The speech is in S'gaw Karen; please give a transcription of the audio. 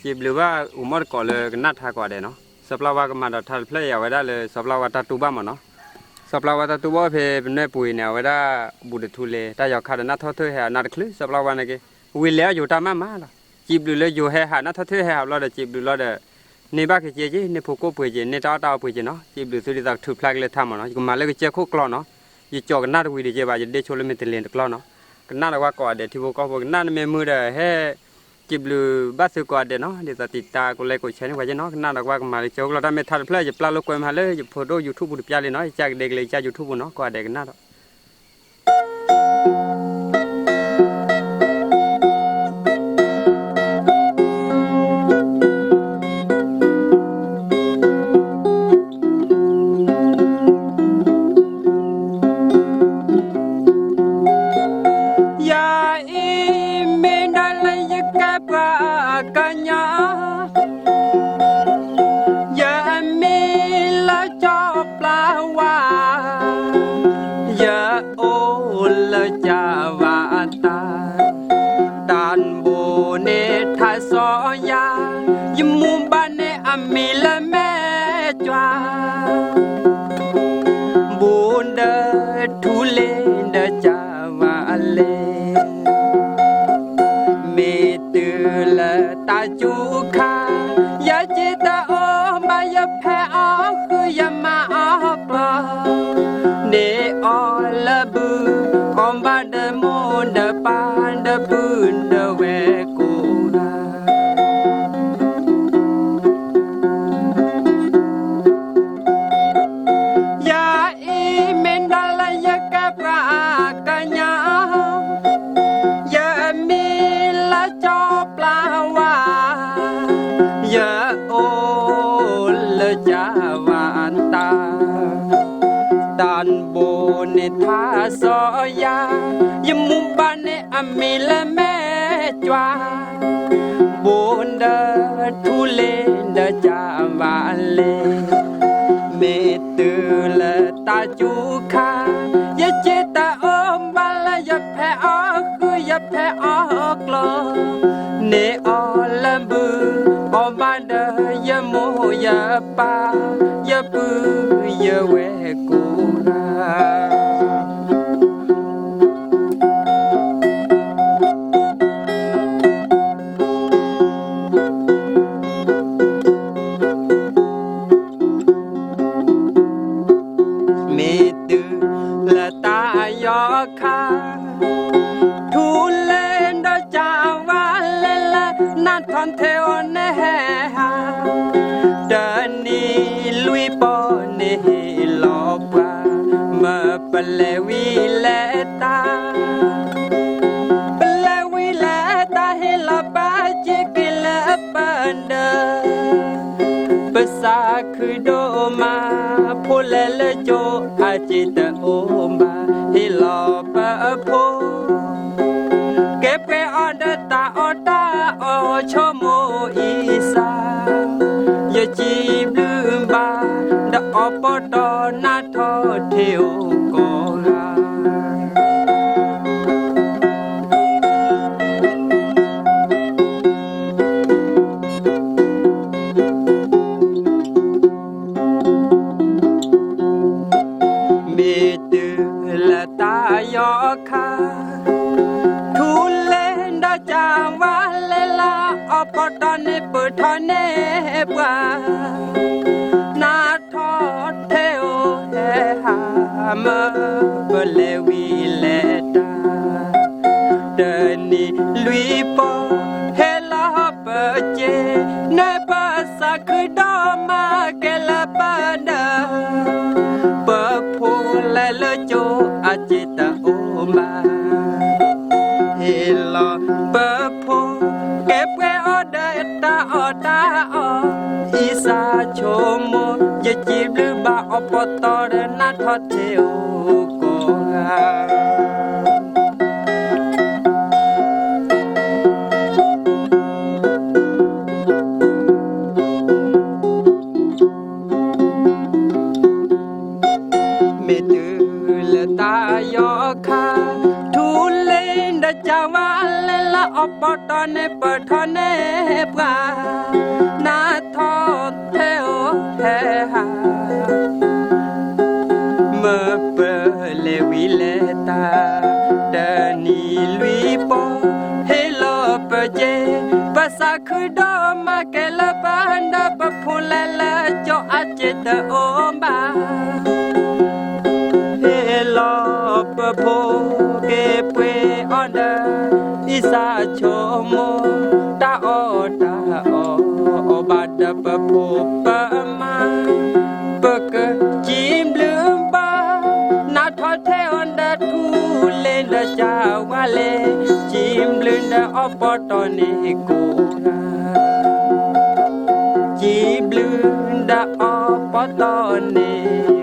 စံးဘျုးဘၣ်အိၣ်မီၢ်တကိးလၢကနၣ်ထါကိးဂၤဒဲးနီၤ. စီၤပျၢ်ဝါကမၤဒီးထါတဖျၢၣ်အံၤ အဝဲဒၣ်လၢစီၤပျၢ်ဝါတၢ်တူၢ်ဘၣ်မးနီၤ. စီၤပျၢ်ဝါတၢ်တူၢ်ဘၣ်ဖဲပနွဲၣ်ပူၤအံၤန့ၣ် အဝဲဒၣ်ဘူးတထူလ့ တၢ်ယီၤခါဒီးနၢ်ထီၣ်ထၢၣ်ဟဲအနၢ်တချုး စီၤပျၢ်ဝါန့ၣ်က့ ဝံၤလဲၤအီၣ်ယိၤတၢ်မးမးလီၤ. စံးဘျုးလၢယိၤဟဲဟးနၢ်ထီၣ်ထၢၣ်ဟဲဟးဘျီဒီး စံးဘျုးလီၤဒီး န့ၢ်ဘၣ်က့ၤက့ၤက့ၤ န့ၢ်ဖိကိၣ်ပှ့ၤက့ၤ န့ၢ်တၢ်အီၣ်တၢ်အီပှ့ၤက့ၤနီၤ. စံးဘျုးသုဒ်သိးကထုးဖျါက့ၤလၢထါမးနီၤ. ယကမၤလၢကစၢၢ်ခိၣ်ကျီနီၤ. ယကၠီၤကနၣ်တဝံၤဒံးက့ၤဘၣ် ယဒ့ဆိလၢမ့ၢ်တလ့ၤတကျီနီၤ. ကနၣ်ဒီးကွၢ်ကိးဂၤဒဲး ထံဖိကီၢ်ဖိကနၣ်နမ့ၢ်မုာ်ဒီးဟဲ စံးဘျုးဘၣ်သုကိးဂၤဒဲးနီၤ ဒ်သိးတံာ်တာ်ကိးလဲကိးဆဲန့ၣ် ပှၤက့နီၤ ကနၣ်ဒီးကွၢ်ကမၤလၢကစၢၢ်ခိၣ်ကျီတၢ်မ့ၢ်ထါတဖျၢၣ် ယပျၢ်လိာ်ကွဲမးလၢယဖိဒိၣ် YouTube ပူၤတပျၢ်လံနီၤ ယကၢ်ကဒဲက့ၤလၢယကၢ် YouTube ပူၤနီၤ ကိးဂၤဒဲးကနၣ်ဒီး ယၤအံၤမ့ၢ်ဒၣ်လၢယကဲပှၤကညီ ယမံၤလၢစီၤပျၢ်ဝါ ယအိၣ်လၢကၢ်ဝါတၢ် တၢ်ဘိန့ၣ်ထါစီၤယၤ ယမိၢ်ဘၣ်န့ၣ်အမံၤလၢမဲာ်ကွၢ် ဘူးဒီးထူလ့ဒီးကၢ်ဝါလ့ မ့ၢ်တုၤလၢတၢ်စူၤခါ ယစ့တအိၣ်ဘၣ် ယဖဲးအီၣ်ဃုာ် ယမၤအီၣ်ကျီ န့ၢ်အီၣ်လၢဘု အီၣ်ဘၣ်ဒီးမိၢ်ဒီးပၢ်ဒီးပုၢ်ဒီးဝဲၢ်ကိးဂၤ ယၤအံၤမ့ၢ်ဒၣ်လၢယကဲပှၤကညီ ယမံၤလၢစီၤပျၢ်ဝါ ယအိၣ်လၢကၢ်ဝါတၢ် တၢ်ဘိန့ၣ်ထါစီၤယၤ ယမိၢ်ဘၣ်န့ၣ်အမံၤလၢမဲာ်ကွၢ် ဘူးဒီးထူလ့ဒီးကၢ်ဝါလ့ မ့ၢ်တုၤလၢတၢ်စူၤခါ ယစ့တအိၣ်ဘၣ်လၢ ယဖဲးအီၣ်ဃုာ် ယဖဲးအီၣ်ကျီ န့ၢ်အီၣ်လၢဘု အီၣ်ဘၣ်ဒီးယမိၢ်ယပၢ် ယပုၢ်ယဝဲၢ်ကိးဂၤ မ့ၢ်တုၤလၢတၢ်ယီၤခါ ထူလ့ဒီးကၢ်ဝါလ့လၢ နၢ်ထီၣ်ထံအိၣ်န့ၣ်ဟဲဟး တနံၤလွံၢ်ပီၢ်န့ၣ်ဟ့ၣ်လီၤပှၤ မၢပလဲၤဝံၤလဲၤတၢ် ပလဲၤဝံၤလဲၤတၢ် ဟ့ၣ်လီၤပစ့က့ၤလၢပဒၢး ပသးခုဒိၣ်မး ဖိလဲၤလၢကၠိအစ့တအိၣ်ဘၣ် ဟ့ၣ်လီၤပဖိ ကဲပှဲၤအီၤဒီးတၢ်အီၣ်တၢ်အီ ဆိကမိၣ်အံသၣ် ယစံးဘျုးဘၣ် ဒီးအီၤပီၢ်တီနၢ်ထီၣ်ထံအိၣ်ကိးဂၤ မ့ၢ်တုၤလၢတၢ်ယီၤခါ ထူလ့ဒီးကၢ်ဝါလ့လၢ အီၣ်ပီၢ်တီန့ၣ်ပၢၢ်ထီၣ်န့ၢ်ပှၤ နၢ်ထီၣ်ထံအိၣ်ဟဲဟး မၢပလဲၤဝံၤလဲၤတၢ် တနံၤလွံၢ်ပီၢ် ဟ့ၣ်လီၤပစ့ န့ၢ်ပသးခုဒိၣ်မး ကဲလၢပဒၢး ပဖိလဲၤလၢကၠိအစ့တအိၣ်ဘၣ် ဟ့ၣ်လီၤပဖိ ကဲပှဲၤအီၤဒီးတၢ်အီၣ်တၢ်အီ အံသၣ်ဆိကမိၣ် ယစံးဘျုးဘၣ်အီၤပီၢ်တီဒီးနၢ်ထီၣ်ထံအိၣ်ကိးဂၤ မ့ၢ်တုၤလၢတၢ်ယီၤခါ ထူလ့ဒီးကၢ်ဝါလ့လၢ အီၣ်ပီၣ်တီၢ်န့ၣ်ပထီၣ်န့ၢ်ပှၤ, နါထီၣ်ထဲအီၤဖဲဟး, မၢပလဲၤဝံၤလဲၤတၢ်, တနံၤလွံၢ်ပီၢ်, ဟ့ၣ်လီၤပစ့, ပသးခုဒီးမၤကဲၤလၢပှၤဒီးပဖိလဲၤလၢကၠီအစ့တအိၣ်ဘၣ် ဟ့ၣ်လီၤပဖိက့ၤပှ့ၤအီၤဒီး, အံသၣ်ဆိကမိၣ်တၢ်အီၣ်တၢ်အီ, အီၣ်ဘၣ်ဒီးပဖိပမါ, ပကစံးဘျုးဘၣ်, နါထီၣ်ထဲအီၤဒီးထူလ့ဒီးစၢ်ဝါလဲ, စံးဘျုးဒီးအီၣ်ပီၣ်တီၢ်န့ၣ်ကိးဂၤ စံးဘျုးဒီးအီၣ်ပီၣ်တီၢ်န့ၣ်